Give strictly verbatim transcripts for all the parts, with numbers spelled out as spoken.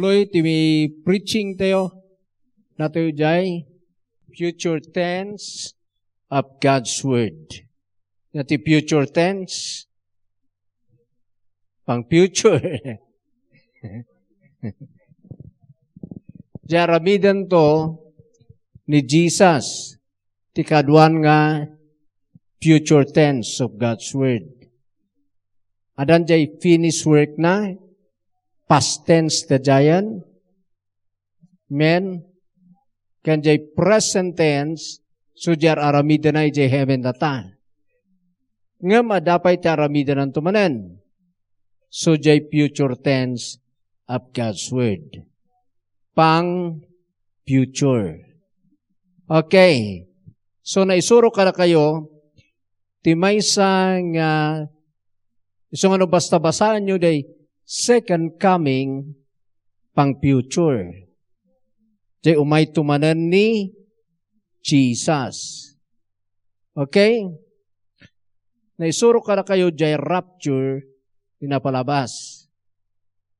Tuloy ti preaching tayo. Natayo jay future tense of God's Word. Nia ti future tense, pang future. Jay aramiden to ni Jesus ti kaduan nga future tense of God's Word. Adan jay finished work na, past tense da jayen. Amen? Ken jay present tense, so jay aramiden na ijay heaven data. Ngem adda pay ti aramidenanto manen. So jay future tense of God's Word. Pang future. Okay. So, naisuro kadakayo, ti maysa nga, isu nga no basta basaenyo, day second coming, pang future. Jay umay to manen ni Jesus. Okay? Naisuro kadakayo jay rapture, ti napalabas.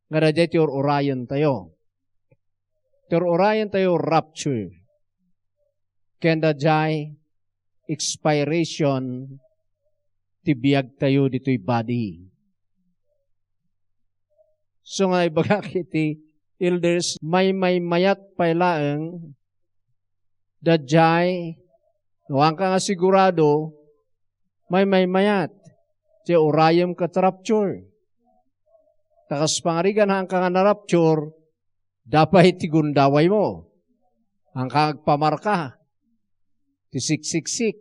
Nga dayjay ti ur-urayen tayo. Ti ur-urayen tayo rapture. Ken dayjay expiration ti biag tayo ditoy body. So nga ibagak iti elders, maymaymayat pay laeng, dayjay, no, haanka nga sigurado, maymaymayat, ti urayem ket rapture. Ta kas pangarigan, haanka nga na-rapture, adda pay ti gundawaymo. Haanka agpamarka, ti six six six.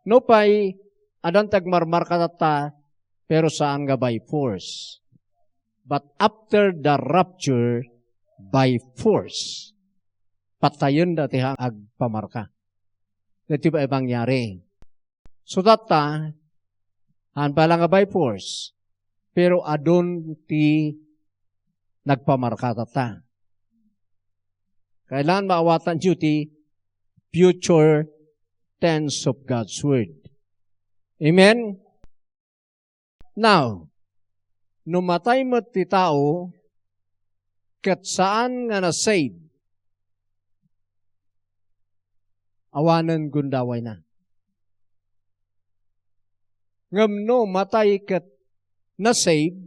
Nupay, adan ti agmarmarka tatta, pero saan nga by force. But after the rapture, by force. Patayenda ti ha-, agpamarka. Daytoy pay mangyari. So, tatta, haan pay la nga by force, pero adun ti nagpamarka tatta. Kailangan maawatanyo ti future tense of God's Word. Amen? Now, no matay met ti tao, ket saan nga na-save, awanen gundawayna. Ngem no matay ket na-save,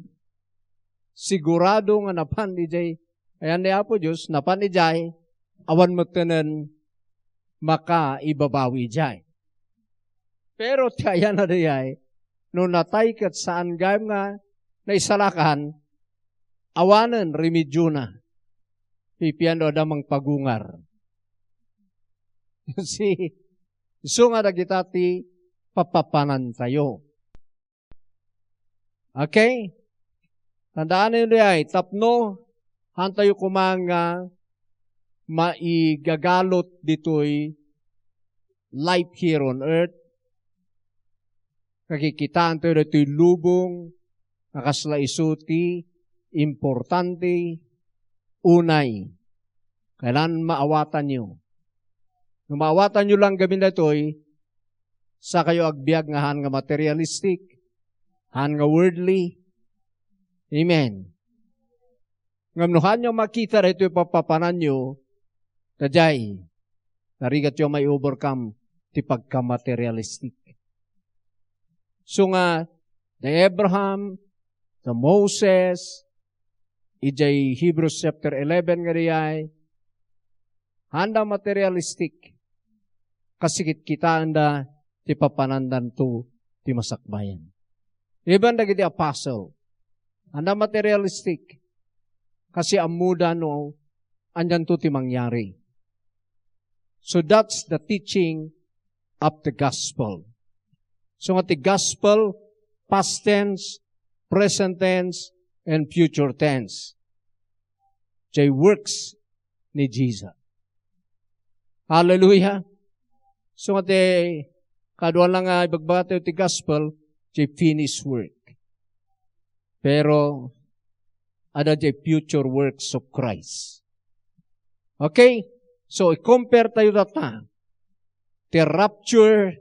sigurado nga napan idiay ayan ni Apo Dios, napan idiay, awan metten makaibabawi idiay. Pero ti ayan a dayay, no natay ket saan gayam nga naisalakan, awanen remediona. Pipian no adda mangpagungar. See, isu nga dagita ti papapanantayo. Okay? Tandaan niyo diay, tapno, hantayo koma nga maigagalut ditoy life here on earth. Kakikitaan tayo ditoy lubong, nga kasla isu ti importante, unay, kailangan maawatanyo. No maawatanyo lang gamin daytoy, sakayo agbiag nga haan nga materialistic, haan nga worldly. Amen. Ngem no haanyo makita daytoy papapananyo, daydiay, narigatyo a mai-overcome ti pagka-materialistic. So nga, the Abraham, the Moses, idiay Hebrews chapter eleven nga dayay, haanda materialistic, kas kitkitaenda ti papanandanto ti masakbayan. Even dagiti apostle, haanda materialistic, kas ammoda no anianto ti mangyari. So that's the teaching of the gospel. So nga ti gospel, past tense, present tense, and future tense. Jay works ni Jesus. Hallelujah. So nga ti kaduan lang nga ibagbaga tayo ti gospel, jay finished work. Pero, ada jay future works of Christ. Okay? So, i-compare tayo data. The rapture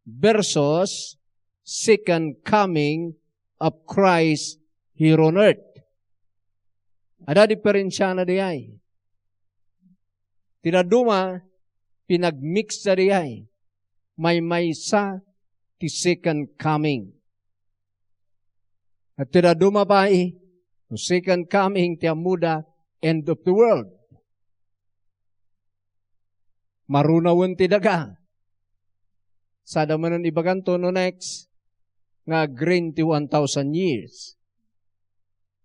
versus second coming of Christ here on earth. Adda diferensiana diay. Ti dadduma, pinagmixda diay. Maymaysa ti second coming. Ket ti dadduma pay, no second coming ti ammoda, end of the world. Marunawen ti daga. Sada manen ibaganto no next nga agrin ti one thousand years.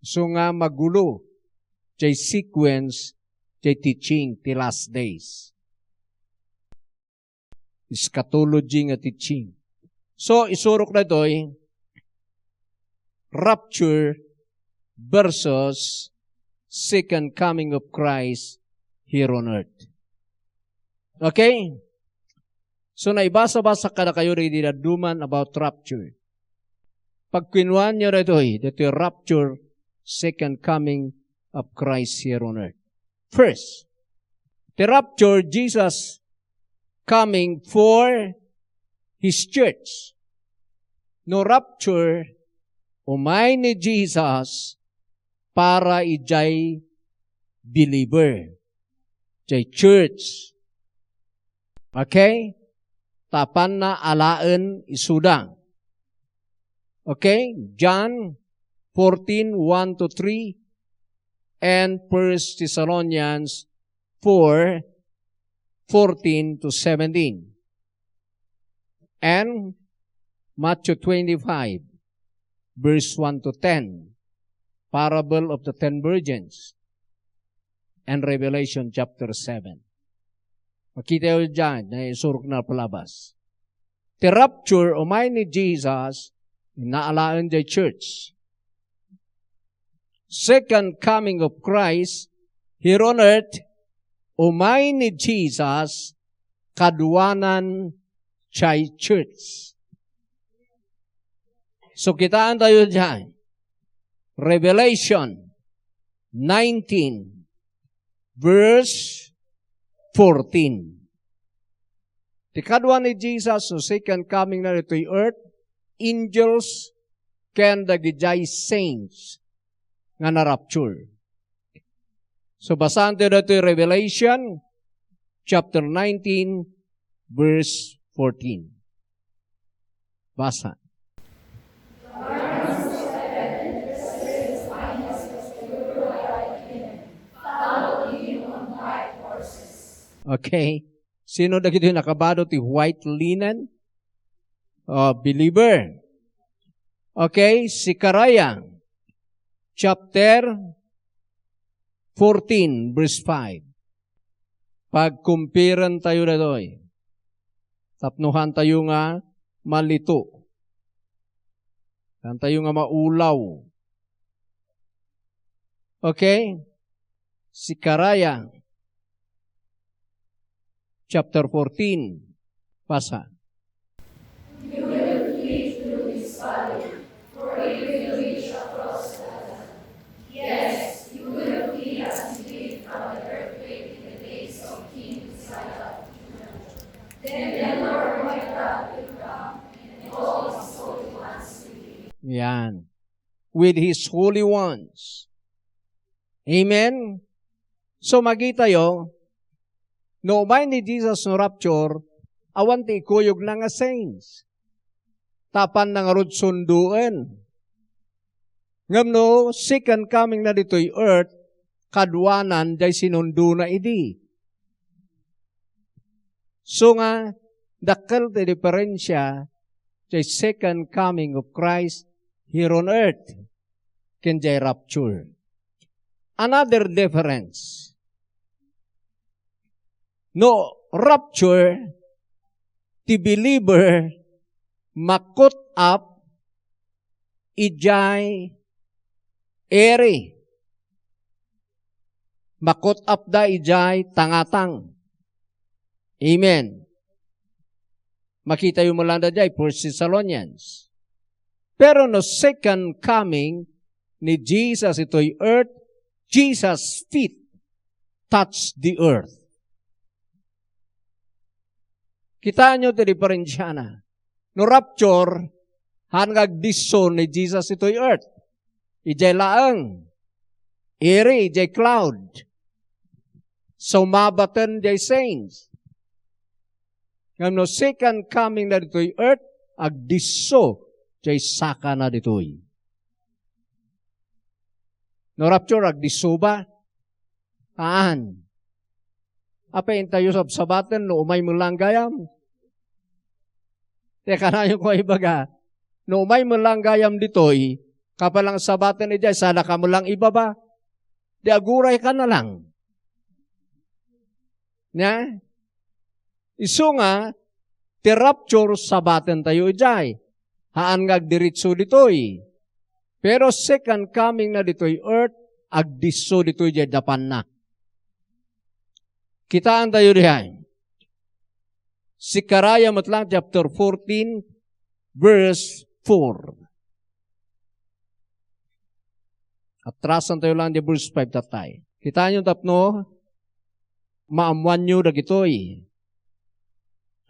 So nga magulo jay sequence jay teaching ti last days. Eschatology nga teaching. So, isurok daytoy, rapture versus second coming of Christ here on earth. Okay? So, naibasa-basa kadakayo dagiti dadduma about rapture. Pagkunuanyo daytoy, daytoy rapture, second coming of Christ here on earth. First, the rapture, Jesus coming for His church. No rapture, umay ni Jesus para idiay believer, idiay church. Okay? Tapno alaen isuda. Okay? John fourteen, one to three, and First Thessalonians four, fourteen to seventeen. And Matthew twenty-five, verse one to ten, parable of the ten virgins, and Revelation chapter seven. Makitayo diay, naisurok na palabas. The rapture, umay ni Jesus, inna alaen diay church. Second coming of Christ here on earth, umay ni Jesus, kaduanan diay church. So, kitaentayo diay. Revelation nineteen, verse fourteen. Ti kadua ni Jesus no second coming na ditoy earth, angels ken dagidiay saints nga na-rapture. So, basaantayo ditoy Revelation chapter nineteen, verse fourteen. Basa. Okay. Sino dagiti nakabado ti white linen? Oh, believer. Okay, Zechariah chapter fourteen, verse five. Pagkumpirentayo daytoy. Tapno haantayo nga malito. Haantayo nga maulaw. Okay? Zechariah chapter fourteen. Basa. You will flee through this valley, for it will reach across the land. Yes, you will flee as you did from the earthquake in the days of King Uzziah. Then the Lord my God will come and all his holy ones with him. Yan. With his holy ones. Amen? So, makitayo, no umay ni Jesus no rapture, awan ti ikuyogna nga saints. Tapno ngarud sundoen. Ngem no second coming na ditoy earth, kaduanan diay sinundona idi. So nga, dakkel ti diferensia diay second coming of Christ here on earth ken diay rapture. Another difference. No rapture, ti believer makut-ap idiay eri. Makut-apda idiay tangatang. Amen. Makitayo met laeng diay, First Thessalonians. Pero no second coming ni Jesus itoy earth, Jesus' feet touch the earth. Kitaenyo ti diferensiana. No rapture, haan nga agdisso ni Jesus itoy earth. Idiay laeng. Iri, jay cloud. Sumabaten jay saints. Ngem no second coming na ditoy earth, agdisso jay sakana ditoy. No rapture, agdisso ba? Haan. Apay, intayo sabsabaten no umay met lang gayam. Te, kanayon ko ibaga, no umay met lang gayam ditoy, kapalang sabaten idiay, sadaka met lang ibaba. Di agurayka na lang. Nia? Isu nga, ti rapture, sabatentayo idiay. Haan nga agdiritso ditoy. Pero second coming na ditoy earth, agdisso ditoy jay dapanna. Kitaentayo diay. Zechariah met lang, chapter fourteen, verse four. Atrasantayo lang di verse five tatay. Kitaenyo tapno maammoanyo dagitoy.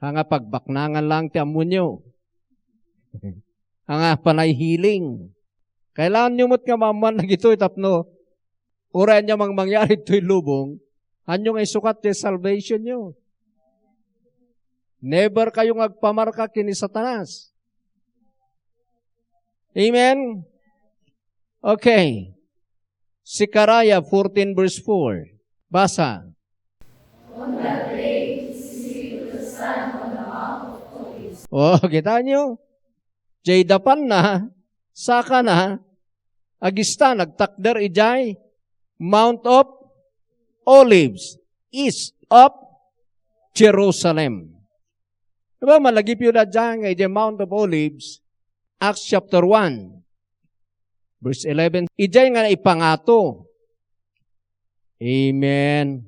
Haan nga pagbaknangan lang ti ammoenyo. Haan nga panay healing. Kailanganyo met nga maammoan dagitoy tapno uray ania mang mangyari ditoy lubong, haanyo nga isukat ti salvationyo. Never kayo nga agpamarka ken ni Satanas. Amen? Okay. Zechariah fourteen verse four. Basa. On that day, he will stand on the Mount of Olives. Oh, kitaenyo? Jay dapanna, sakana, agistan, agtakder idiay Mount of Olives, east of Jerusalem. Diba, malagipyo da dyan nga idiay Mount of Olives, Acts chapter one, verse eleven, idiay nga naipangato. Amen.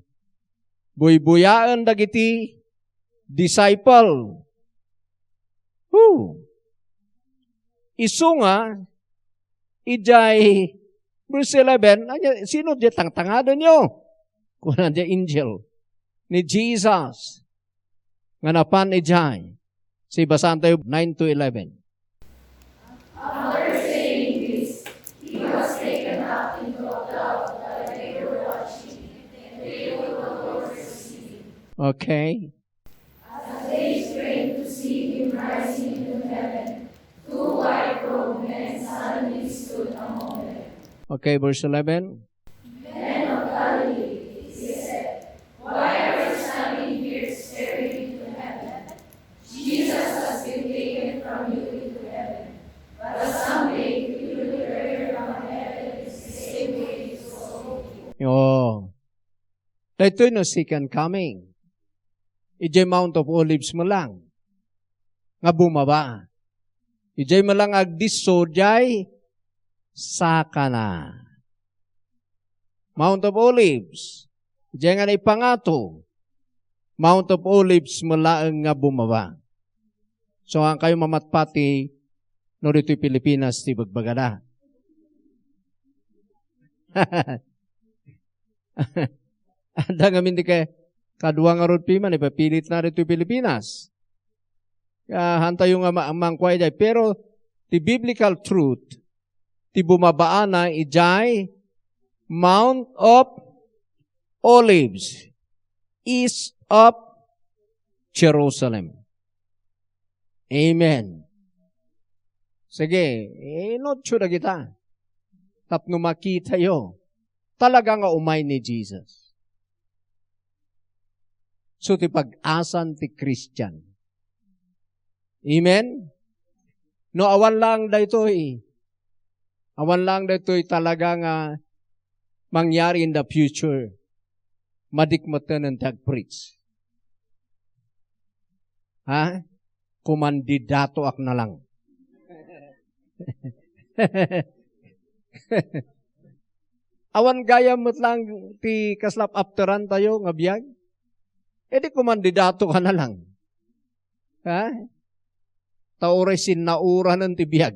Buybuyaen dagiti disciple. Who? Isu nga, idiay verse eleven, ania, sino diay tangtangadenyo? Kuna diay angel ni Jesus nga napan idiay. Sibasaantayo nine to eleven. After saying this, he was taken up into a cloud, but they were watching, and they could no longer see him. Okay. As they strained to see him rising into heaven, two white-robed men suddenly stood among them. Okay, verse eleven. Men of Galilee, he said, why are you standing here staring into heaven? Jesus has been taken from you into heaven, but someday he will return from heaven in the same way you saw him. Oh. Daytoy no second coming. Idiay Mount of Olives met lang nga bumaba. Idiay met lang agdisso diay sakana. Mount of Olives. Idiay nga naipangato. Mount of Olives met laeng nga bumaba. So, haan kayo mamatpati no ditoy Pilipinas ti bagbagada. Adda ngamin di kay kadua ngarud piman, ipapilit na ditoy Pilipinas. Ah, haantayo nga ma-, mangkua idiay. Pero ti biblical truth, ti bumabaana idiay Mount of Olives, east of Jerusalem. Amen. Sige, inutyo dagita. Tapno makitayo. Talaga nga umay ni Jesus. So, ti pag-asan ti Christian. Amen? No, awan lang daytoy. Awan lang daytoy talaga nga mangyari in the future. Madikmeten ti agpreach. Ha? Kumandidatoak na lang. Awan gayam met lang ti kasla apterantayo nga biag. E di kumandidato ka na lang. Ha? Ta uray sinnauranen ti biag.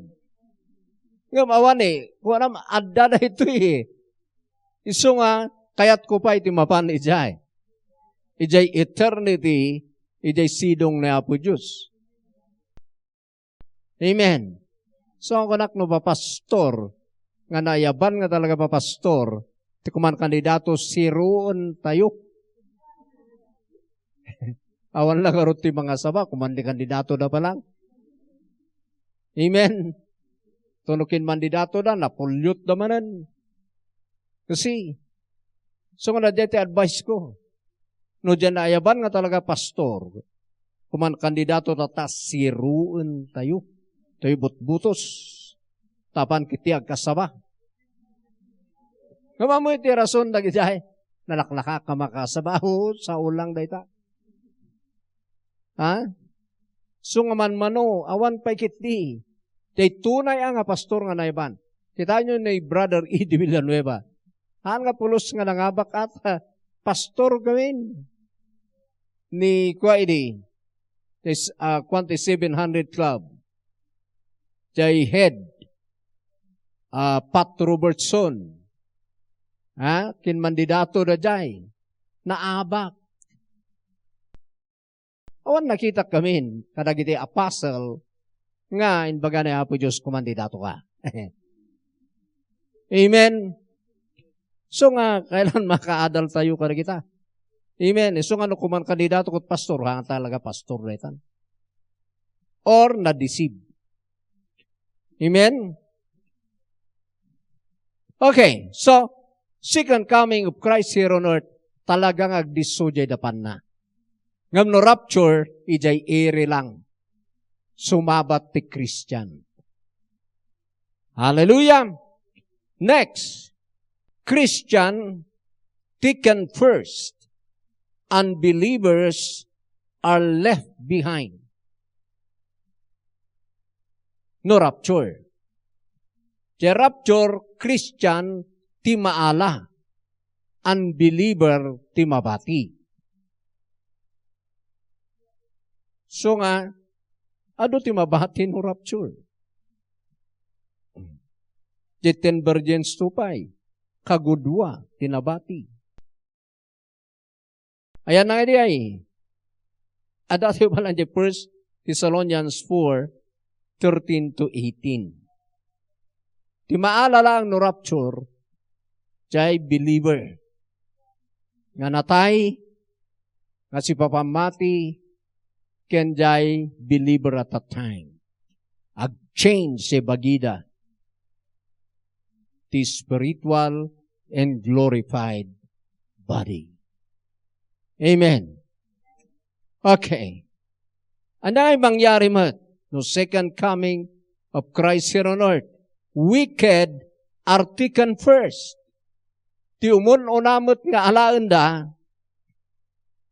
Ngem awan e, kuanam, adda daytoy e. Isu nga, kayatko pay ti mapan idiay. Idiay eternity, idiay sidong ni Apo Dios. Amen. So, kunak no papastor, nga naayaban nga talaga papastor, Ti kuman kandidato, siruentayo. Awan la ngarud ti mangasaba, kuman ti kandidato da pa lang. Amen. Tuno kin mandidato da, napulyot da manen. Kasi, so nga na ti advice ko. No diay naayaban nga talaga pastor, kuman kandidato ta, ta siruentayo. Toy butbutos. Tapan kiti agkasaba. Ngem ammo iti rason dagidiay, nalaklaka ka makasaba. O, sao lang dayta. Ha? So nga manmano, awan pay ketdi. Diay tunay a nga pastor nga naiban. Kitaenyo ni Brother Eddie Villanueva. Haan nga pulos nga nangabak at, ah, pastor gawin. Ni kua idi, is, ah, kuan ti seven hundred Club. Diay head, ah, Pat Robertson. Ha? Kin mandidato da diay. Naabak. Awan nakitak ngamin kadagiti apostle nga imbaga ni Apo Dios, "Kumandidato ka." Amen. So nga, kailan makaadal tayo kadagita? Amen. So nga, no kuman kandidato ket pastor, ha, talaga pastor daytan. Or na-deceive. Amen? Okay, so, second coming of Christ here on earth, talagang agdisso diay dapanna. Ngem no rapture, idiay iri lang. Sumabat ti Christian. Hallelujah! Next, Christian taken first, unbelievers are left behind. No rapture. Ti rapture, Christian ti maala, unbeliever ti mabati. So nga, adu ti mabati no rapture. Diay ten virgins to pay, kagudua ti nabati. Ayan na nga idi ay. Adda tayo pala diay First Thessalonians four, thirteen to eighteen. Ti maala laeng no rapture, diay believer nga natay, nga sipapammati, ken diay believer at that time. Ag-change ti bagida ti spiritual and glorified body. Amen. Okay. Ania ngay mangyari met no second coming of Christ here on earth? Wicked are taken first. Ti umun-una met nga alaenda,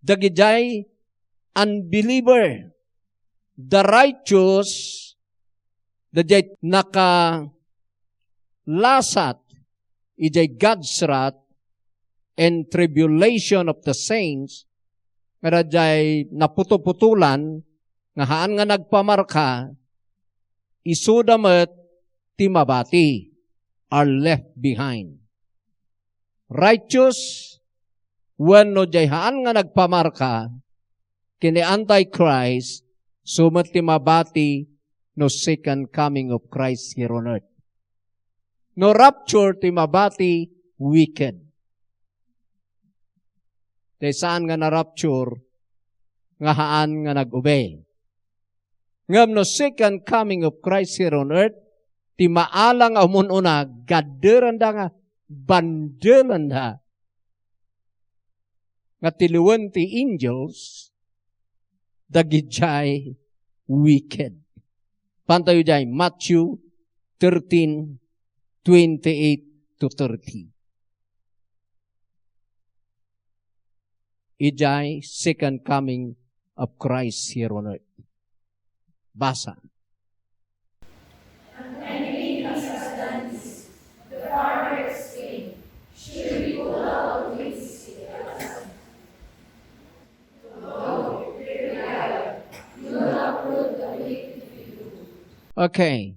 dagidiay unbeliever. The righteous, daydiay nakalasat idiay God's wrath and tribulation of the saints, nga daydiay naputoputolan, nga haan nga nagpamarka, isuda met ti mabati, are left behind. Righteous, wenno diay haan nga nagpamarka ken ni Antichrist, isu met ti mabati no second coming of Christ here on earth. No rapture ti mabati, wicked. Diay saan nga na-rapture nga haan nga nag-obey. Ngem no second coming of Christ here on earth, ti maala nga umun-una, gadderanda nga bandelanda nga tiliwen ti angels, dagidiay wicked. Pantayo diay Matthew thirteen, twenty-eight to thirty. Idiay second coming of Christ here on earth. Basa. Okay.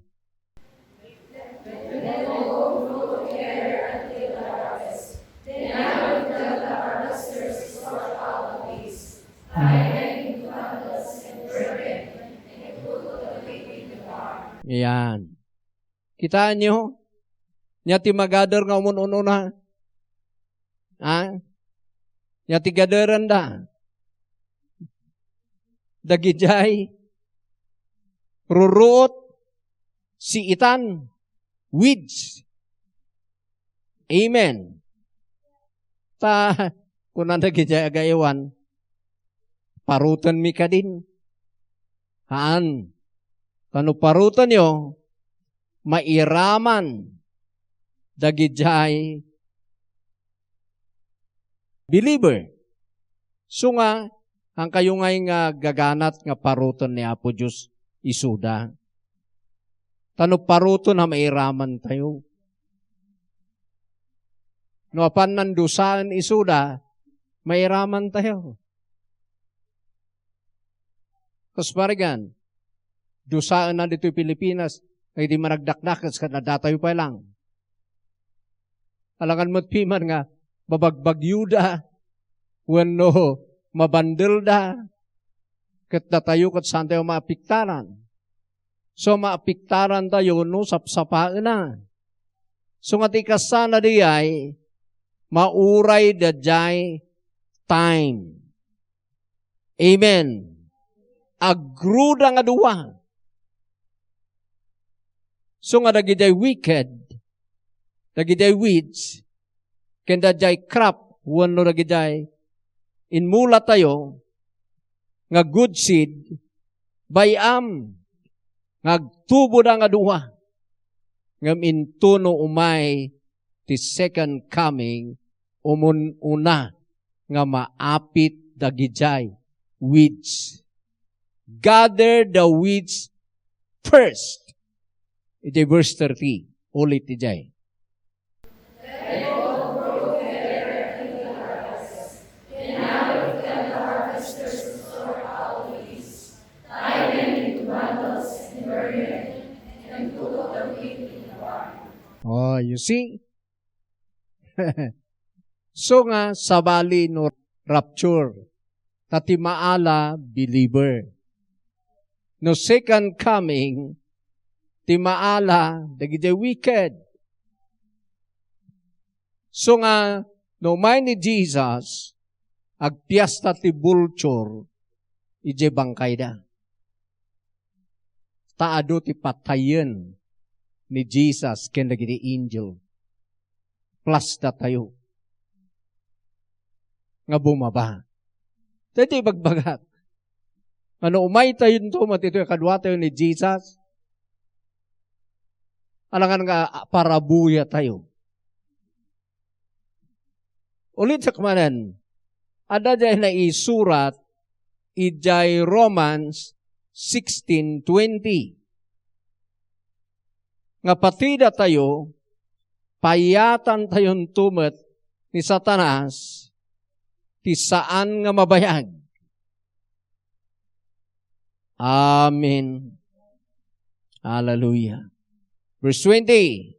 Ayan. Kitaenyo? Ania ti magatted nga umun-ununa? Ha? Nya ti gaderenda. Dagidiay ruruot, siitan, weeds. Amen. Ta, kuna dagidiay agaywan, parutenmi kadin. Haan. Ta no parutenyo, mairaman dagidiay believer. So nga, haankayo ngay nga gaganat nga paruten ni Apo Dios isuda. Ta no paruten a mairamantayo. No apan nandusaen isuda, mairamantayo. Kas parigan, dusaenna ditoy Pilipinas, ay di managdakdakes ket addatayo pay lang. Alangan met piman nga mabagbagyuda wenno mabandelda, ket datayo ket saantayo maapektaran. So, maapektarantayo no sapsapaenna. So, nga ti kasana diay, mauray daydiay time. Amen. Agruda nga dua. So nga dagidiay wicked, dagidiay weeds, ken daydiay crop, wenno dagidiay inmulatayo nga good seed, bay-am nga agtuboda nga dua, ngem intono umay ti second coming, umun-una nga maapit dagidiay weeds. Gather the weeds first. Iti verse thirty, ulit iti jay. Oh, you see? So nga, sabali no rapture, ta ti maala, believer. No second coming, ti maala, dagiti wicked. So nga, no umay ni Jesus, agpiasta ti vulture, idiay bangkayda. Ta adu ti patayen ni Jesus ken dagiti angel. Plus datayo nga bumaba. Daytoy ibagbagak. Nga no umaytayonto met itoy kaduatayo ni Jesus, alangan nga parabuyatayo. Ulitek manen, adda diay naisurat idiay Romans sixteen twenty. Nga pati datayo, payatantayonto met ni Satanas ti saan nga mabayag. Amen. Hallelujah. Verse twenty.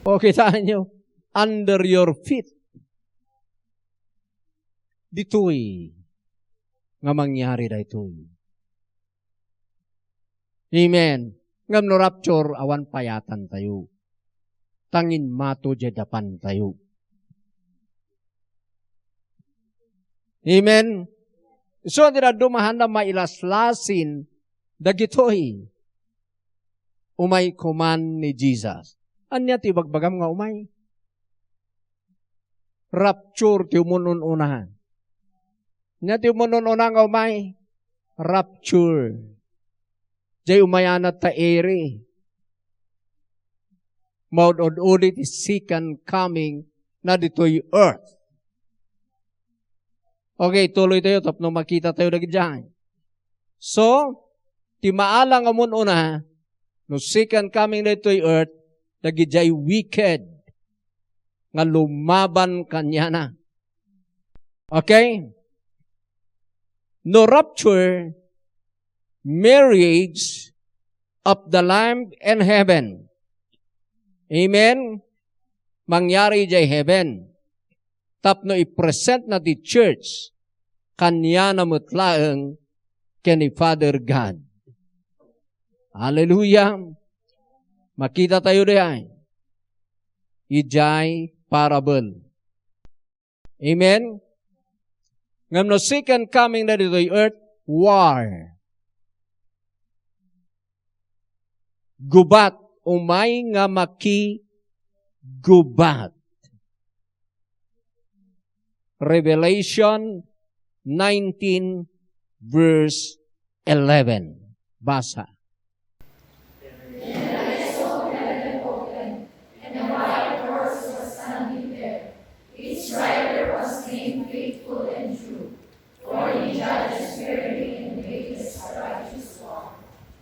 O, kitaan nyo, under your feet. Ditoy nga mangyari daytoy. Amen. Ngem no rapture, awan payatantayo. Tangin mato diay dapantayo. Amen. So, ti dadduma, haanda mailaslasin dagitoy. Umay koman ni Jesus. Ania ti ibagbagam nga umay? Rapture ti umun-una. Ania ti umun-una nga umay? Rapture. Diay umayan ta iri. Maud-ud-udi ti second coming na ditoy earth. Okay, tuloy tayo tapno makita tayo dagidiay. So, ti maala nga umun-una, no second coming ditoy earth, dagidiay wicked nga lumaban kaniana. Okay? No rapture, marriage of the Lamb in heaven. Amen? Mangyari diay heaven. Tapno i-present na ti church, kaniana met laeng ken ni Father God. Hallelujah! Makita tayo diay. idiay parable. Amen? Ngem no second coming na ditoy earth, war. Gubat, umay nga makigubat. Revelation nineteen, verse eleven. Basa.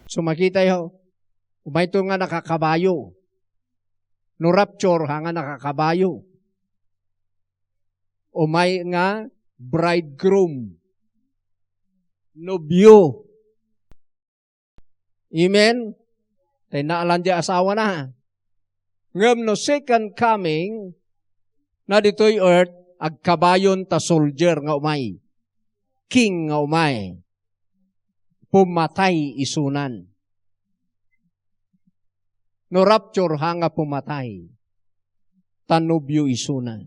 So, makitayo, umayto nga nakakabayo. No rapture, ha nga nakakabayo. Umay nga bridegroom. Nobio. Amen? Tay naalan di asawa na. Ngem no second coming, na ditoy earth, agkabayon ta soldier nga umay. King nga umay. Pumatay isunan. No rapture, ha nga pumatay. Ta nobio isuna.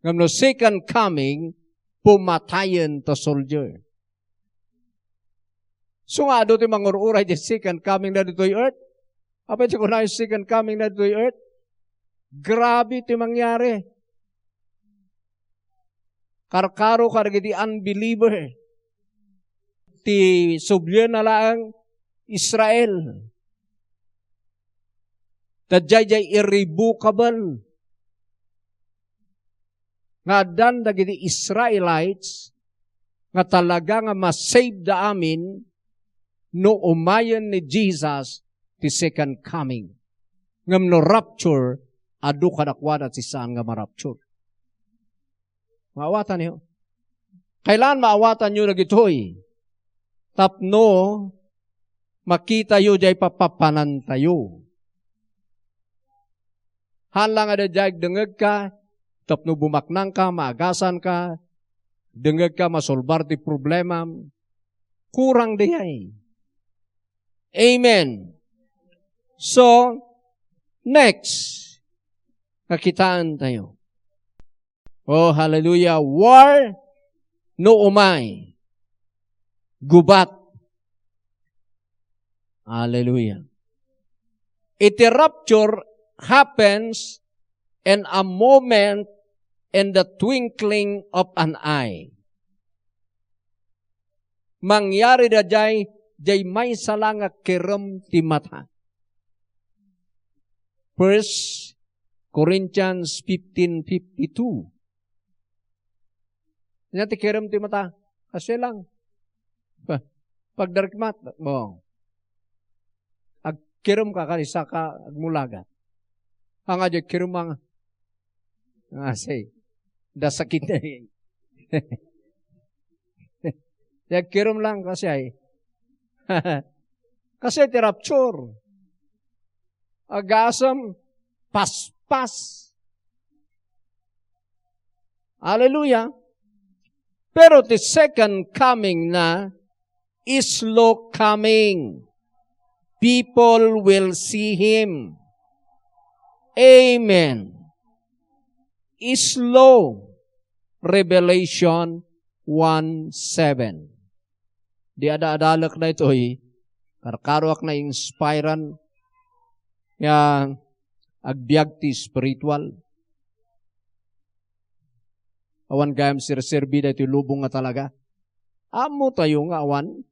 Ngem no second coming, pumatayen ta soldier. So nga adu ti mangur-uray ti second coming na ditoy earth. Apay ti kunay second coming na ditoy earth? Grabe ti mangyari. Karkaro kadagiti unbeliever. Ti sublienna laeng Israel. Daydiay irrevocable nga addan dagiti Israelites nga talaga nga ma-save da amin no umayen ni Jesus ti second coming. Ngem no rapture, adu kadakuada ti saan nga ma-rapture. Maawatanyo? Kailan maawatanyo dagitoy? Tapno makitayo jay papapanantayo. Haan la nga daydiay agdengngegka, tapno bumaknangka, maagasanka, dengngegka, masolbar ti problemam. Kurang dayay. Amen. So, next, kakitaan tayo. Oh, hallelujah. War, no umay. Gubat. Hallelujah. Iti rapture happens in a moment, in the twinkling of an eye. Mangyari daydiay, jay maysa la nga kirem ti mata. First Corinthians fifteen fifty-two. Ania ti kirem ti mata? Kasi lang. Pa-, pagdarikmat mo. Agkirem ka, kadi saka agmulagat. Ang adya kirem ang, ah, say, dasakit na yun. Agkirem lang kasi ay. Kasi ti rapture. Agasem, paspas. Hallelujah. Pero ti second coming na, slow coming. People will see him. Amen. Slow. Revelation one seven. Di ada-adalek daytoy, karkaroak na-inspiran nga agbiag ti spiritual. Awan gayam serserbi daytoy lubong nga talaga. Ammo tayo nga awan.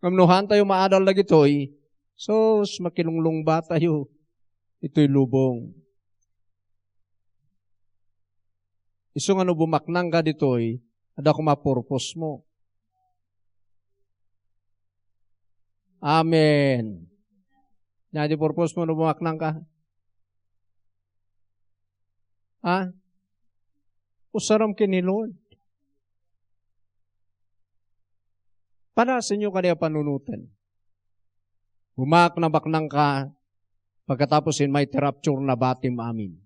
Ngem no haan tayo maadal dagitoy, sus, makilunglungba tayo itoy lubong. Isu nga no bumaknangka ditoy, adda koma purpose mo. Amen. Ania ti purpose mo no bumaknangka? Ha? Usarem ken ni Lord. Panasenyo kadi a panunoten. Bumaknang-baknangka, pagkatapos immay ti rapture, nabatim amin.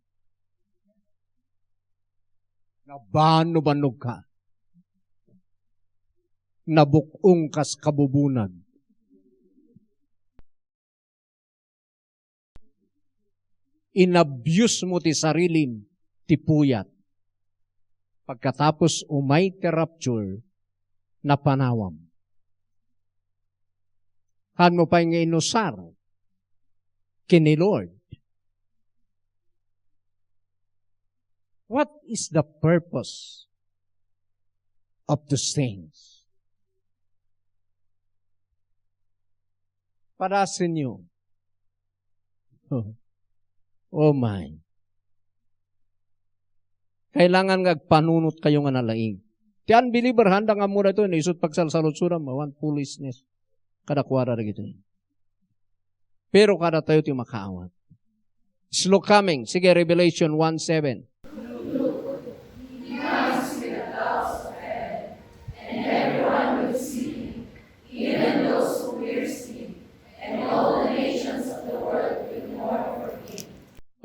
Nabanno-bannogka. Nabuk-ong kas kabubunag. inabusemo ti sarilim ti puyat. Pagkatapos umay ti rapture, napanawam. Haanmo pay nga inusar ken ni Lord. What is the purpose of those things? Padasenyo. Oh my. Kailangan nga agpanunotkayo nga nalaing. Ti unbeliever, haanda nga ammona daytoy, no isu't pagsalsaludsodam, awan, foolishness. Kadakuada dagitoy. Pero kadatayo ti makaawat. Slow coming. Sige, Revelation one seven.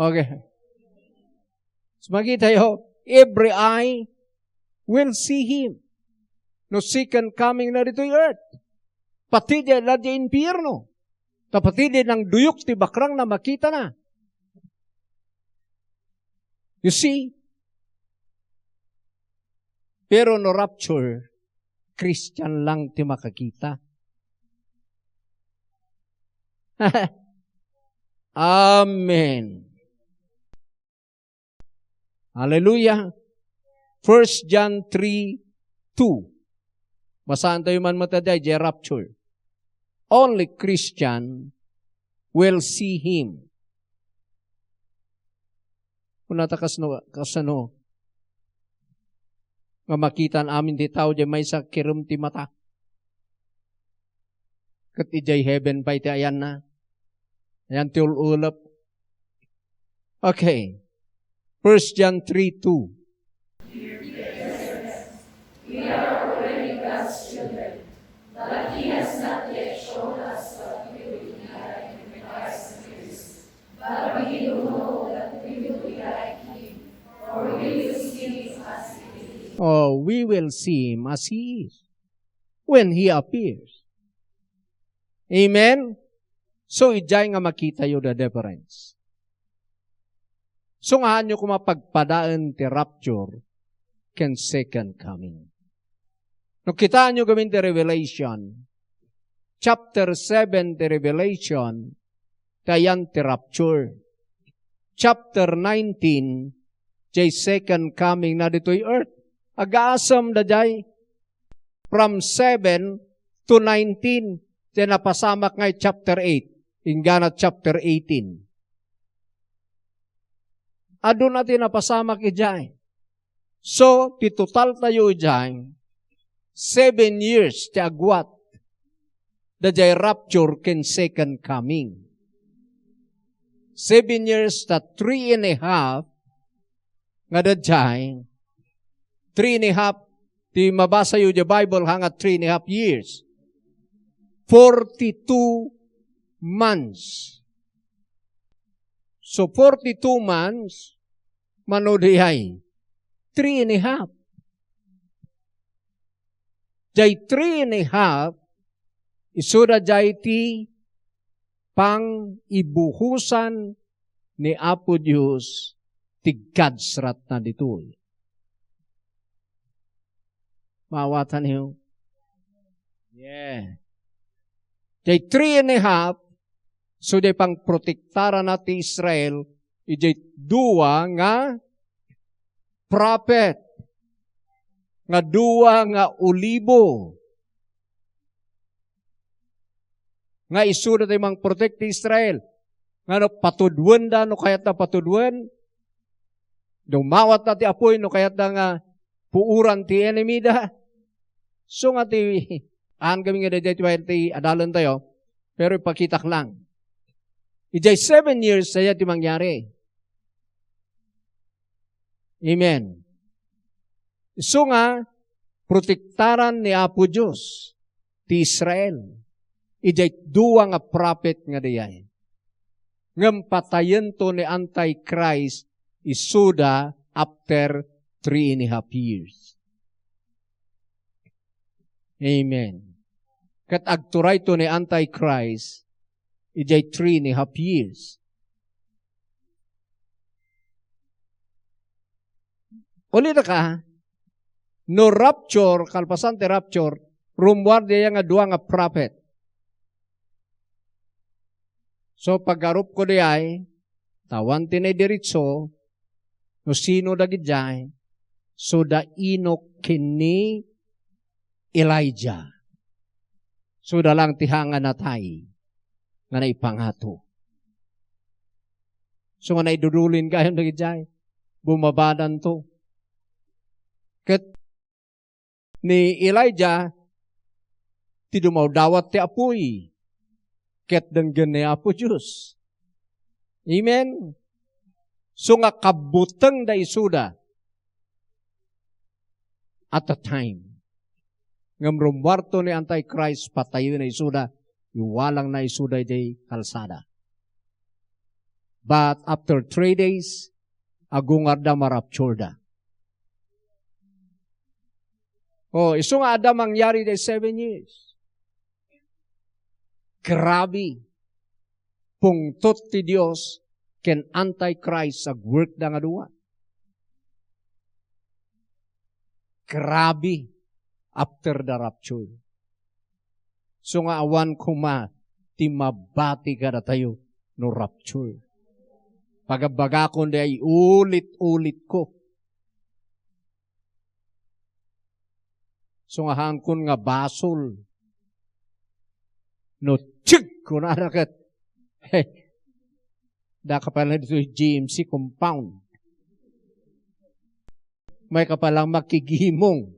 Okay. So, makitayo, every eye will see him. No second coming na ditoy earth. Pati di la di impierno. Ta pati di nangduyok ti bakrang na makita na. You see? Pero no rapture, Christian lang ti makakita. Amen. Hallelujah. First John three two. Basaantayo man met daydiay, diay rapture. Only Christian will see him. Kunata kasno, kasano nga makitan amin ti tao diay maysa kirem ti mata. Ket idiay heaven pay ti ayanna. Ayan ti ul-ulep. Okay. First John three two. Oh, we will see him as he is when he appears. Amen? So, idiay nga makitayo the difference. So, nga haanyo koma pagpadaen ti rapture ken second coming. No kitaenyo gamin ti Revelation, chapter seven ti Revelation, ti ayan ti rapture. Chapter nineteen, diay second coming na ditoy earth. Agaasem daydiay from seven to nineteen, ti napasamak nga chapter eight, inggana chapter eighteen. Aduna ti napasamak idiay. So, ti total tayo idiay, seven years ti agwat daydiay rapture ken second coming. Seven years ta three and a half nga daydiay, three and a half, ti mabasayo diay Bible, ha, nga three and a half years. Forty-two months. So, forty-two months, mano diay, three and a half. Diay three and a half, isuda diay ti pangibuhosan ni Apo Dios ti gadsratna ditoy. Maawatanyo? Yeah. Diay three and a half, so diay pangprotektarana ti Israel, idiay dua nga prophet, nga dua nga olibo, nga isuda ti mangprotect ti Israel. Nga no patuduenda, no kayatda patuduen, dumawatda ti apuy, no kayatda nga puoran ti enemy da. So nga ti, aan kami nga daydiay ti, ti adalen tayo, pero ipakitak lang. Idiay seven years, aya ti mangyari. Amen. Isu nga, protektaran ni Apo Dios ti Israel. Idiay dua nga prophet nga dayay. Ngem patayento ni Antichrist isuda after three and a half years. Amen. Ket agturayto ni Antichrist idiay three and a half years. Ulitek, no rapture, kalpasan ti rapture, rummuar diay nga dua nga prophet. So, paggarupko diay, ta awan ti naidiretso, no sino dagidiay, so da Enoch ken ni Elijah. So, da lang ti hanga natay nga naipangato. So, nga naidudulin gayam dagidiay, bumabadanto. Ket ni Elijah, ti dumawdawat ti apuy, ket denggen ni Apo Dios. Amen? So nga kabbutengda isuda at a time. Ngem rummuarto ni Antichrist, patayena isuda, iwalangna isuda idiay kalsada. But after three days, agungarda, maraptureda. Oh, isu nga adda mangyari idiay seven years. Grabe. Pungtot ti Dios ken Antichrist agworkda nga dua. Grabe after the rapture. So nga awan koma ti mabati kadatayo no rapture. Pagabbagakon diay ulit-ulitko. So nga haankon nga basol. No, tsig! Kunana ket, "Hey, daka pay lang ditoy G M C compound. Mayka pay lang makigimong.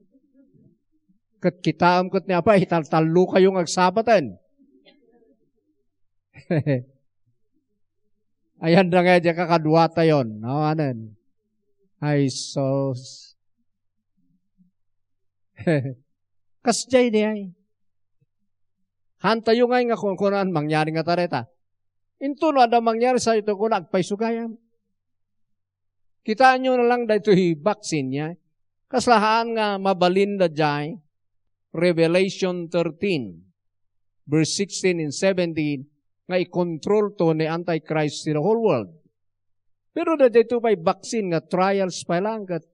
Ket kitaem ket ni Apay, italtallokayo nga agsabaten." Ayan da nga diay kakaduatayon. Awanen. Ay, sus. Kasdiay diay. Haantayo ngay nga kunkunan, mangyari ngata dayta. Intono adda mangyari, sayo to kuna, agpayso gayam. Kitaenyo na lang daytoy vaccine, ya. Kasla haan nga mabalin daydiay. Revelation thirteen, verse sixteen and seventeen, nga i-control to ni Antichrist ti the whole world. Pero daytoy pay vaccine nga trials pay lang ket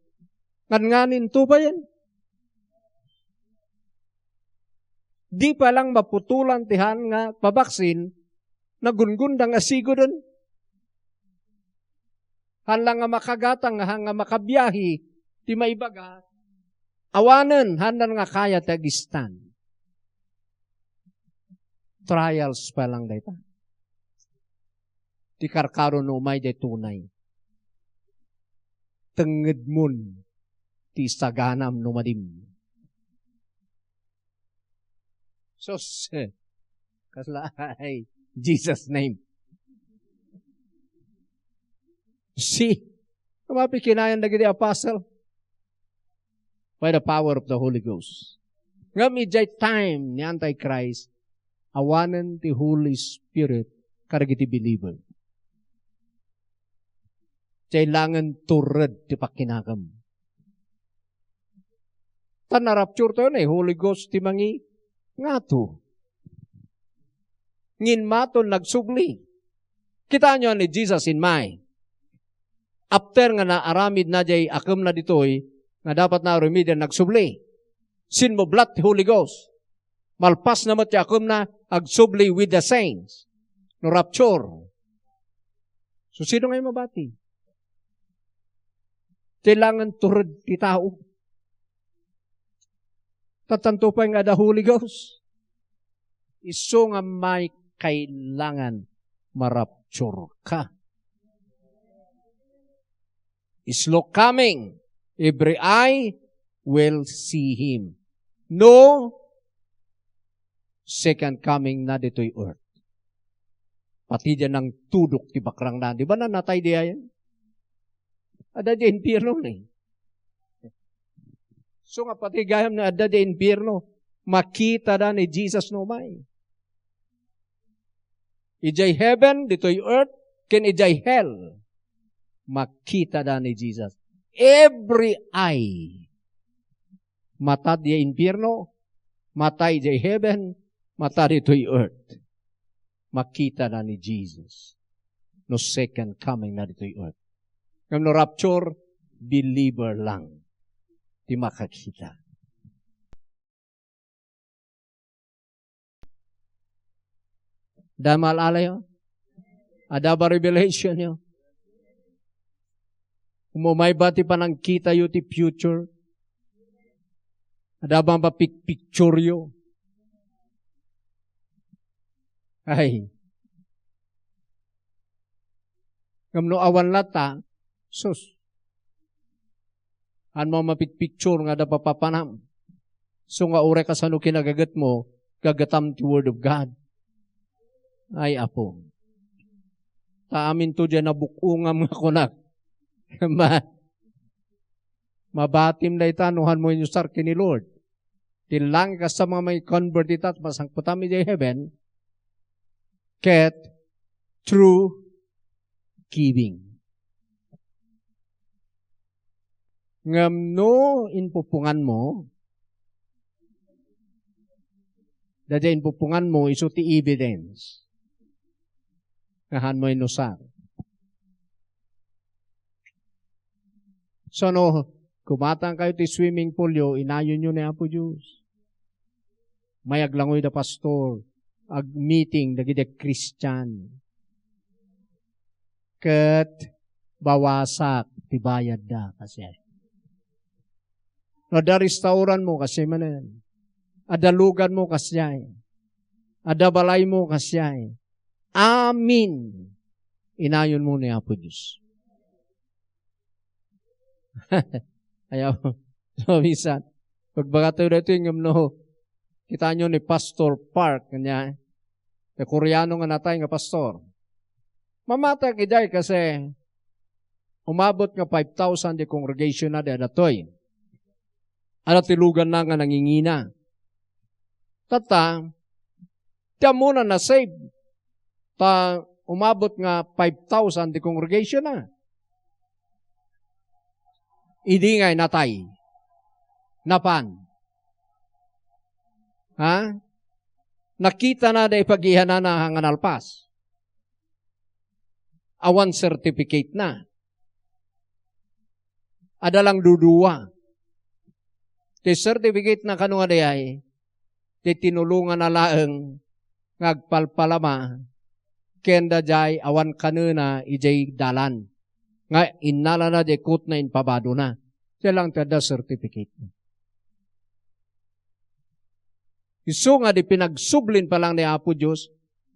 ngan-nganin to payen. Di pay lang maputolan ti haan nga pabaksin, nagunggonda nga sigoden. Haan lang nga makagatang, haan nga makabiahe ti maibaga, awanen, haan lang nga kaya ti agistan. Trials pay lang dayta. Ti karkaro no umay diay tunay. Tengngedmon ti isaganam no madim. Sus, kasla ay, Jesus name. See, kamapi kinayan dagiti apostle by the power of the Holy Ghost. Ngem idiay time ni Antichrist, awanen ti Holy Spirit kadagiti believer. Kailangan tured ti pakkinakam. Ta narapture tayo, ni Holy Ghost ti mangi-, ngato. Ngin maton nagsubli. Kitaenyo ni Jesus in mind. After nga naaramid na jay akemna ditoy, nga dapat na aramiden, nagsubli. Sinmublat ti Holy Ghost. Malpas na met ti akemna, agsubli with the saints. No rapture. So, sino ngay mabati? Kailangan tured ti tao. Tatanto pay nga adda Holy Ghost. Isu nga may kailangan marapture ka. Is Lord coming. Every eye will see him. No second coming na ditoy earth. Pati diay nangtudok ti bakrangna. Di ba na natay diay? Adda diay infierno ni. So nga pati gayam nga adda diay infierno, makitada ni Jesus no umay. Idiay heaven, ditoy earth, ken idiay hell, makitada ni Jesus. Every eye. Mata diay infierno, mata idiay heaven, mata ditoy earth. Makitada ni Jesus. No second coming na ditoy earth. Ngem no rapture, believer lang ti makakita. Adda maal-alayo? Adda ba revelation yo? Umumay ba ti panangkitayo ti future? Adda ba mapikpicture yo? Ay. Ngem no awan latta, sus. Haan mo mapikpicture nga adda papapanam. So nga uray kasano kinagagetmo, gagetam ti Word of God. Ay, Apo. Ta aminto diay nabuk-ongam nga kunak. Ma-, mabatim dayta no haan mo inusar ken ni Lord. Ti langit kasta nga mangikkonvert ita, masangpetam idiay heaven, ket through giving. Ngem no impupunganmo, daydiay impupunganmo isu ti evidence nga haan mo inusar. So, no, gumatangkayo ti swimming pool yo, inayonyo ni Apo Dios. Mayag langoy da pastor, ag-meeting dagiti Christian. Ket bawasak ti bayadda, kasi. No, adda restaurant mo, kasi manen. Adda lugan mo, kasi ay. Adda balay mo, kasi ay. Amin. Inayon mo ni Apo Dios. Ayaw. So, minsan, pagbaga tayo dito, yung no, kita nyo ni Pastor Park, kanya, eh, Koreano nga natay nga pastor. Mamati ka idiay kasi umabot nga five thousand di congregation na di adatoy. Adda ti luganna nga nangingina. Tatta, ti ammona na-save. Ta umabot nga five thousand ti congregation na. Idi nga natay. Napan. Ha? Nakita na da ipagihanana nga nalpas. Awan certificate na. Adda lang dudua. Ti certificate na kano nga dayay, ti tinulongan na laeng nga agpalpalama ken daydiay awan kanena idiay dalan. Nga innalana diay kotna impabadona. Siya lang ti adda certificate. Isu nga di pinagsublin pa lang ni Apo Dios,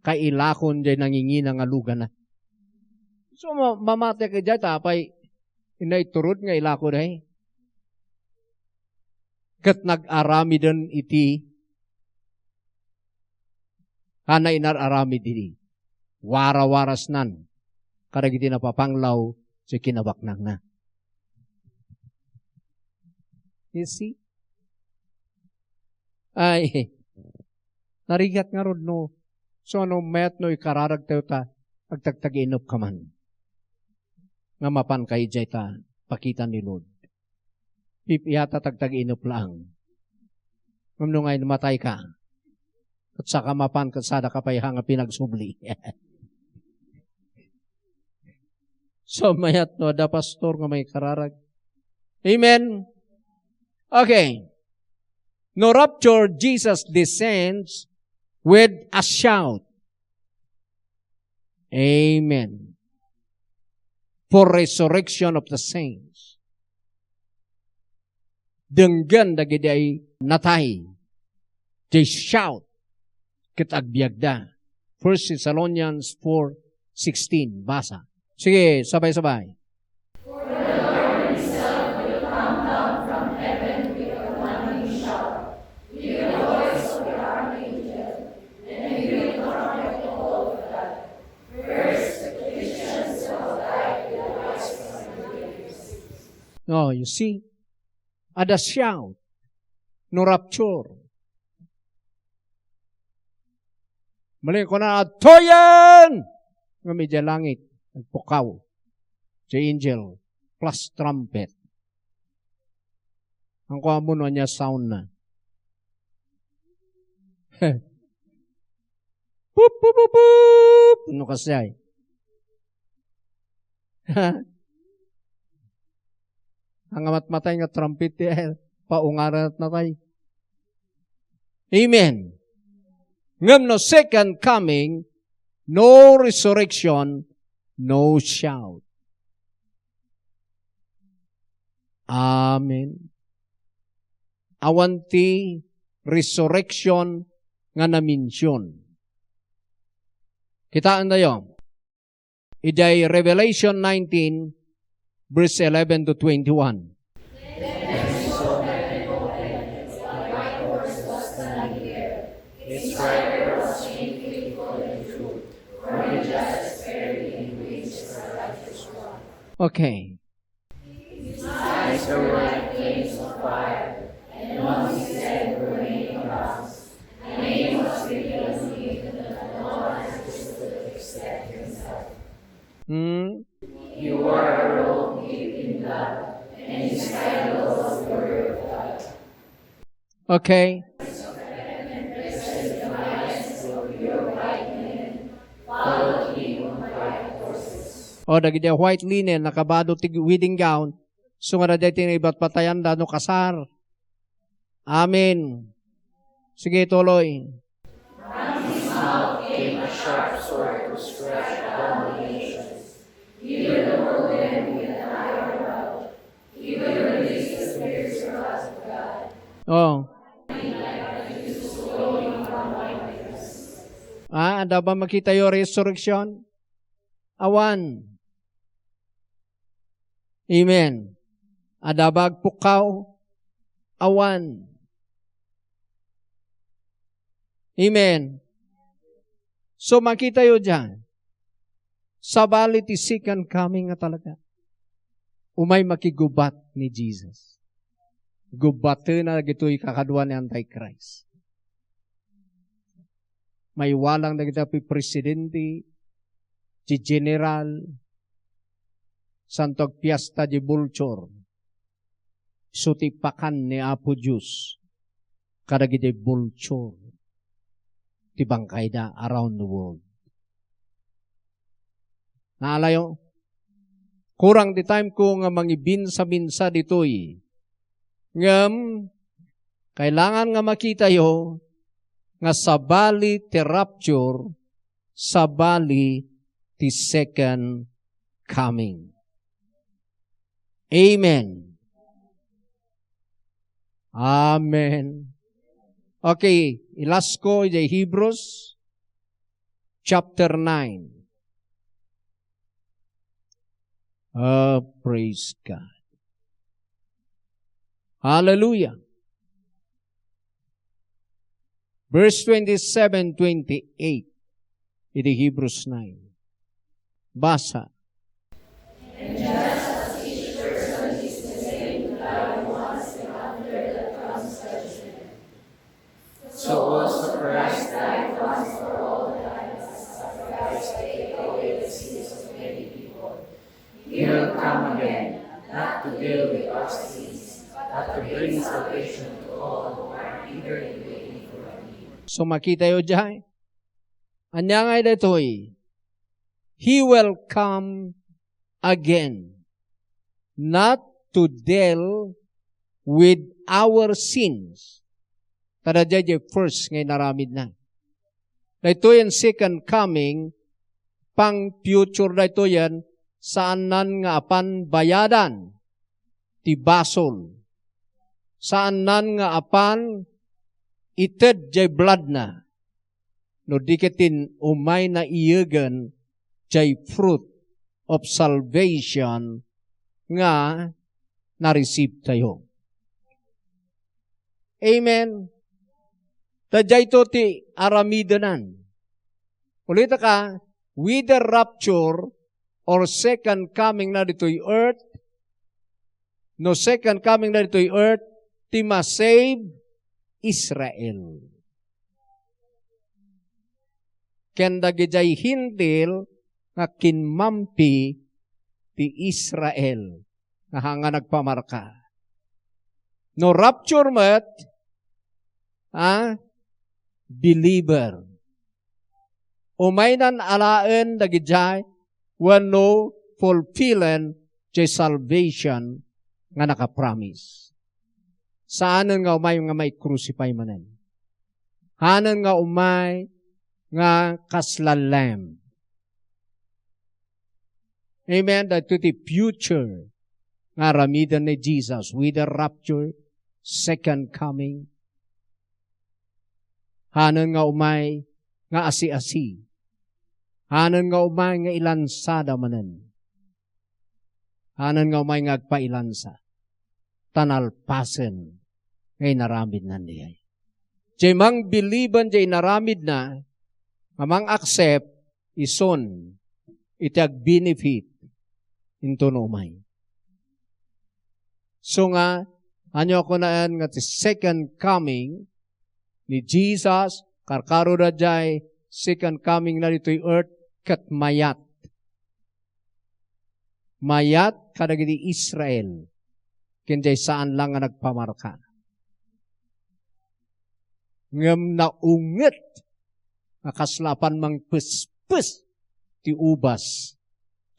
kailakon diay nangingina nga lugana. So, ma-, mamati ka diay, ta apay, inaiturod nga ilako diay. Ket nag-aramiden iti, haan inar-aramid iti warawarasnan kadagiti napapanglaw ti kinabaknangna. You see? Ay, narigat ngarud no. So, ano, mayat no ikararag tayo ta, agtagtagiinup ka man. Nga mapan ka idiay ta, pakita ni Lord. Pipiyata tagtagiinup laang. Ngem no nga matay ka, ket saka mapan, ket sada ka pay ha nga pinagsubli. So, mayat no adda pastor nga maikararag. Amen? Okay. No rapture, Jesus descends with a shout. Amen. For resurrection of the saints. Denggen dagiti ay natay. They shout. Ket agbiagda. First Thessalonians four sixteen. Basa. Sige, sabay-sabay. Oh, you see? Adda shout. No rapture. Malin kuna, "Adtoyen!" Ngem idiay langit, nagpukaw. Ti angel, plus trumpet. Ang kuha mo no anya sound na. Pup, pup, pup, pup. No kasi ay. Ania nga matmatay nga trumpet ti paungaran a natay. Amen. Ngem no second coming, no resurrection, no shout. Amen. Awan ti resurrection nga namension. Kitaentayo. Idiay Revelation nineteen, verse eleven to twenty-one. Okay. Hmm? Okay. O, dagiti white linen, nakabado ti wedding gown, so nga daytoy ti naibatbatayanda no kasar. Amen. Sige, tuloy. Oh. Ah, adda ba makitayo resurrection? Awan. Amen. Adda ba agpukkaw? Awan. Amen. So, makitayo diay. Sabali ti second coming nga talaga. Umay makigubat ni Jesus. Gubatena dagitoy kakadua ni Antichrist. Maiwalang dagiti apoy presidente, ti general, santo agpiesta di vulture. Isu ti pakan ni Apo Dios kadagiti vulture ti bangkayda around the world. Naalayo, kurang ti time ko nga mangibinsa-binsa ditoy. Ngem, kailangan nga makitayo nga sabali ti rapture, sabali ti second coming. Amen. Amen. Okay, i-last ko idiay Hebrews chapter nine. Ah, praise God. Hallelujah. Verse twenty-seven, twenty-eight. Iti Hebrews nine. Basa. So also Christ died once for all times, a sacrifice to take away the sins of many people. He will come again, not to deal with our sins, but to bring salvation to all who are eagerly waiting for him. So, makitayo diay. Ania nga daytoy? He will come again, not to deal with our sins. Kada diay first nga inaramidna. Daytoyen second coming, pang future daytoyen, saannan nga apan bayadan ti basol. Saannan nga apan ited jay bloodna. No di ket tin umayna iyegen jay fruit of salvation nga na-receive tayo. Amen. Ta dayto ti aramidenan. Ulitek, whether rapture or second coming na ditoy earth, no second coming na ditoy earth, ti ma-save Israel. Ken dagidiay Hentil nga kinmampi ti Israel nga hanga nagpamarka. No rapture met, a, believer. Umaynan alaen dagidiay wenno fulfillen jay salvation nga nakapromise. Saanen nga umay nga mai-crucify manen. Hanen nga umay nga kasla lamb. Amen. Daytoy ti future nga aramiden ni Jesus, whether rapture, second coming. Hanen nga umay nga asi-asi. Hanen nga umay nga ilansada manen. Hanen nga umay nga agpailansa. Ta nalpasen nga inaramidna diay. Diay mangbiliben diay inaramidna, nga mang-accept, isun iti agbenefit intono umay. So nga, ania kunaen nga ti second coming ni Jesus, karkaro daydiay second coming na ditoy earth, ket mayat. Mayat kadagiti Israel, ken diay saan lang nga nagpamarka. Ngem naunget nga kasla pan mangpespes ti ubas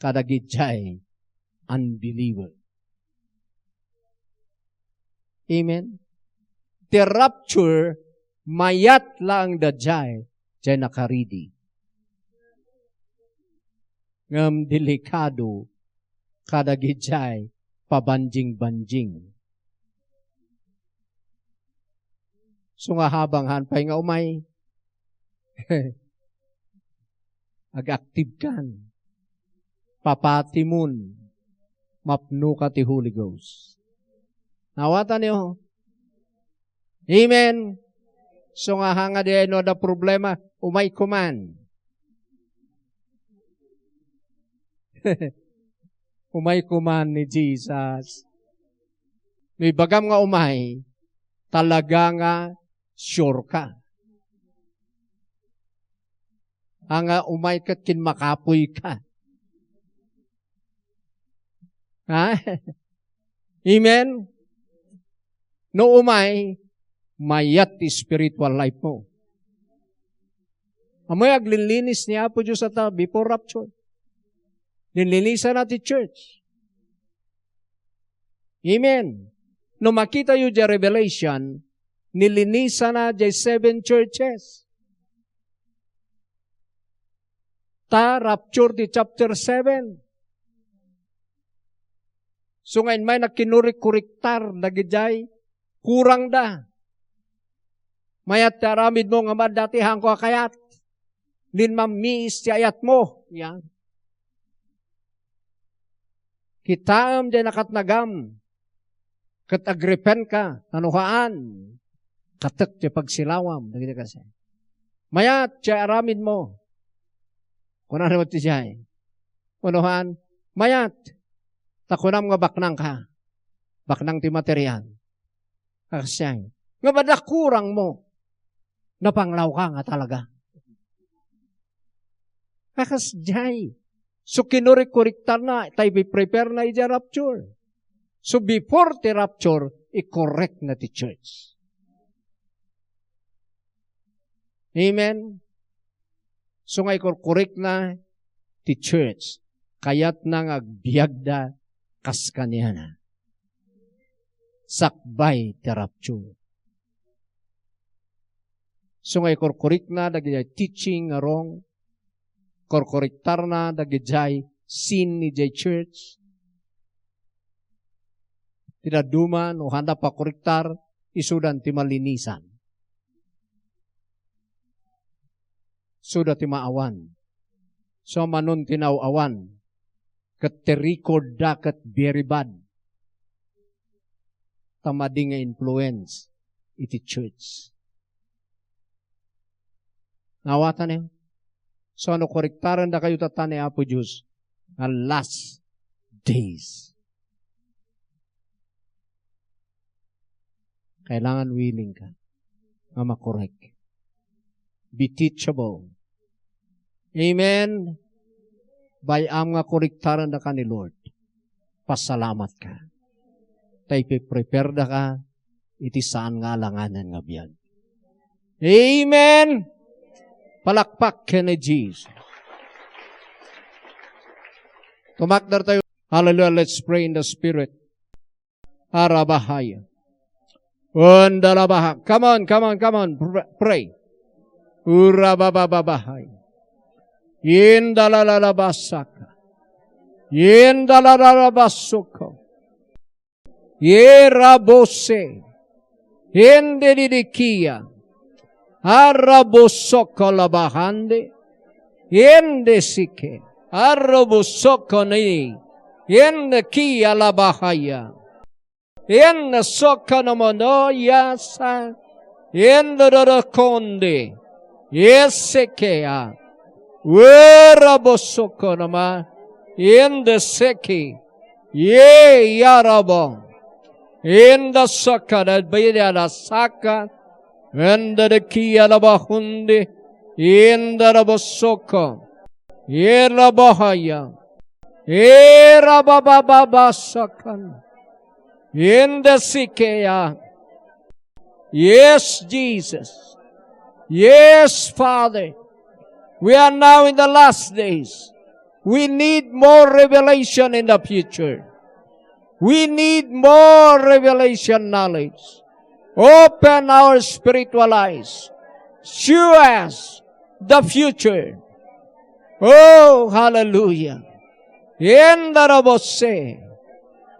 kadagiti unbeliever. Amen. The rapture, mayat laeng daydiay, diay nakaridi. Ngem delikado kadagiti pabanjing-banjing. So nga habang haan pay nga umay, agaktivekan, papatimon, mapnoka ti Holy Ghost. Naawatan niyo? Amen. So nga hanga di ay no da problema, umay kuman. Umay kuman ni Jesus. No ibagam nga umay, talaga nga sure ka. Anga umay ket kinmakapoy ka. Ha? Amen? No umay, mayat ti spiritual life mo. Amoy aglinlinis ni Apo Dios ata before rapture. Linlinisana ti church. Amen. No makita yu diay Revelation, nilinisana diay seven churches. Ta rapture ti chapter seven. So nga imay na kinurik-kuriktar dagidiay kurangda. Mayat ti aramidmo nga madda ti hangko a kayat. Linmammiis ti ayatmo. Yan. Kitaem diay nakatnagam. Ket agrepentka, ta no haan, katek ti pagsilawam, dagiti kasi. Mayat, diay aramidmo. Kunana met ti diay. Unuhan, mayat, ta kunam nga baknangka. Baknang ti material. Kakasiay. Nga bada kurangmo. Napanglawka nga talaga. Kakasiay. So, kinurik-kuriktarna, ta ipiprepare na idiay rapture. So, before ti rapture, i-correct na ti church. Amen? So nga ikorkorek na ti church, kayatna nga agbiagda kas kaniana. Sakbay ti rapture. So nga ikorkorek na dagiti teaching nga wrong, korkorektarna dagiti sin ni jay church. Ti dadduma, no handa pakorektar, isudan ti malinisan. Suda ti maawan. So, manon ti naaw-awan. Ket ti record da ket very bad. Ta madi nga influence iti church. Naawatan, eh? So, ano, korektaren da kayo tata ni Apo Diyos nga last days. Kailangan willing ka nga makorek. Be teachable. Amen? Bay-am nga korektaren da ka ni Lord. Pasalamat ka. Ta ipiprepare da ka iti saan nga alanganan nga biag. Amen! Palakpak ken ni Jesus. Tumakder tayo. Hallelujah. Let's pray in the Spirit. Arabahaya. Unda labaha. Come on, come on, come on. Pr-, pray. Urabababahaya. Inda lalalabasaka. Inda lalalabasuko. Irabose. Indi didikia. Arabusoko labahandi. Indi sike. Arabusoko ni. Indi kia labahaya. Indi soko no mono yasa. Indi dodokondi. Isikea. Irabusoko nama. Indi siki. Ye yarabo. Inda saka da bida da saka. Inda da kia da bahundi. Inda da bosoko. Ira bahaya. Ira babababasakan. Inda sikeya. Yes, Jesus. Yes, Father. We are now in the last days. We need more revelation in the future. We need more revelation knowledge. Open our spiritual eyes. Show us the future. Oh, hallelujah. Inda rabose.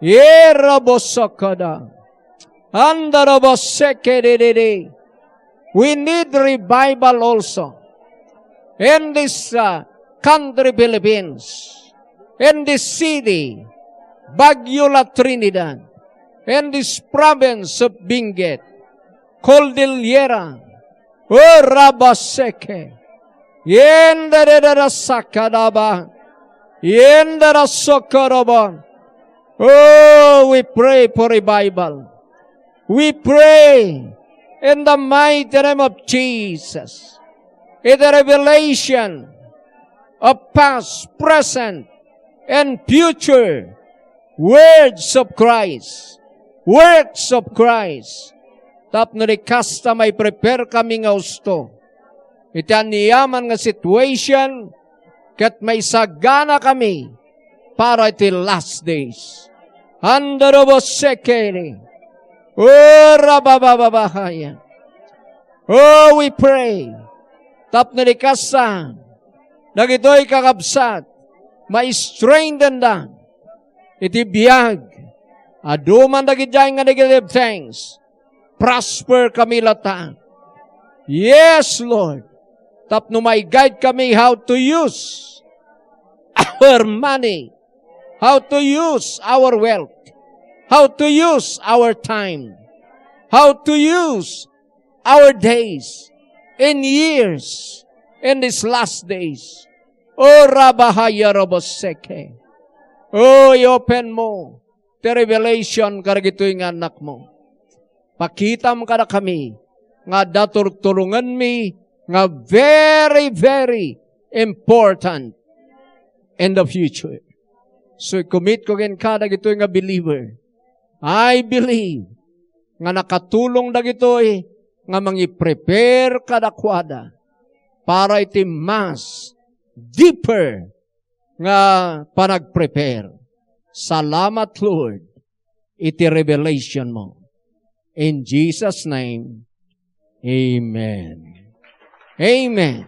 Ira bosakada. Anda rabose kedede. We need revival also in this, uh, country, Philippines, in this city, Baguio, La Trinidad, in this province of Benguet, Cordillera, Urabaseke, Yendererasakadaba, Yenderasokorobo. Oh, we pray for revival. We pray in the mighty name of Jesus. In the revelation of past, present, and future words of Christ, works of Christ. Tapno di kasta, maiprepare kami nga husto iti aniaman nga situation, ket maisagana kami para iti last days. Andorobosekene. Ora babababahaya. Oh, we pray. Tapno di kasta, dagitoy kakabsat, ma-strengthen da iti biag. Adu man dagidiay nga negative things. Prosper kami latta. Yes, Lord. Tapno ma-guide kami how to use our money, how to use our wealth, how to use our time, how to use our days and years in these last days. O Rabahaya Roboseke. O, i-open mo ti revelation kadagitoy nga annakmo. Pakitam kadakami nga adda turturongenmi nga very, very important in the future. So, i-commit ko kenka dagitoy nga believer. I believe nga nakatulong dagitoy nga mangiprepare kadakuada para iti mas deeper nga panagprepare. Salamat, Lord, iti revelation mo. In Jesus' name, amen. Amen.